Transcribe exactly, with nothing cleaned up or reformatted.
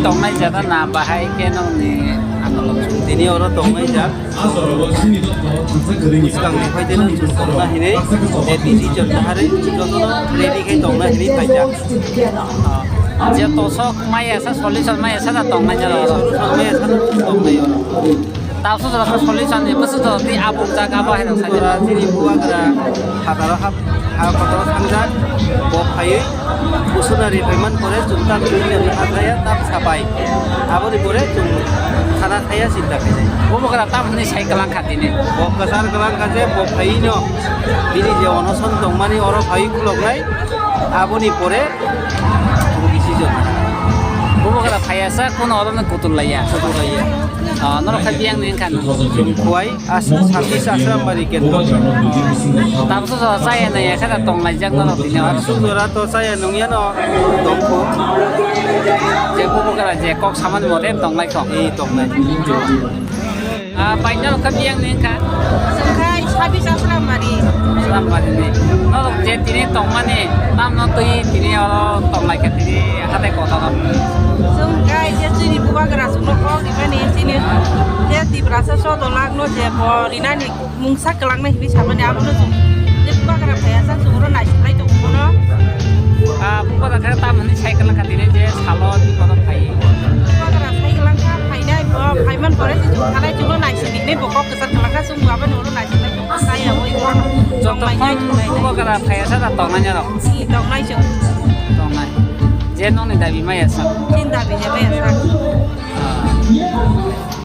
Tongnai jaga na bahai khe nokni akolok. Tini oro tongnai jak. Swkangni phaiteno chwng tongna hinwi, je tini chwng naharwi jotono ready khe tongna hinwi phaijak. Ah, je tosok maya sa, solution maya sa da tongnai jora oro. Solution maya sa da tongnai oro. Tabuk jora to solution ni bwswk jora twi abuk jak abo hai rok sai. Jora chini bubagra hataro hap, ha kotoro thangjak, bo phaiwi. Kusunari phaimani pore chwng tak chwng ni hathaya tak sapai. Aboni pore chwng khana thaya chinta khainai. Bubagra tam hwnwi sai kwlang kha tini. Bo kwchar kwlang kha je bo phaino bini je onoson tongmani oro phaiwi khuloknai. Aboni pore chwng decision. Bubagra phaiya sa kuno orono kutul laiya. Kutul laiya. Ah, norok kha biyang ni wngkha. Chwng khuwai. As-, sabis Asrambari kendro. Tabuk jora chaya nai ya khada tong laijak norok tini oro. Tabuk jora to chaya nungya no tongkho. Je bubagra je kok samani mote tong lai kho. Ei tong lai. Ah, bai norok kha biyang ni wngkha. Wngkha sabis Asrambari. Asrambari ni. Norok je tini tongmani tamno twi tini oro tong lai kha tini hatai kotoro. Wngkha je chini bubagra chwngno kok ribani chini je Tiprasa sodolak no je bo rinani mungsa kwlangnai hinwi samani abono chwng je bubagra phaiya sa chwng oro naisingbai tongo bono. Ah, bubagra khe tam hwnwi sai kwlang kha tini je salo twi bono phai. Bubagra sai kwlang kha phainai bo phaiman pore se chwng thanai chwngno naisingni hinwi bo kok kwchar kwlang kha chwng bo abono oro naisingbai tongo saya oi bono. Joto tongmai khon nai chwng nai. Bubagra phaiya sa da tongnai norok. Si tongnai chwng. Tongnai. Je nokni dabi maya sa. Chini dabi je maya sa. Ah.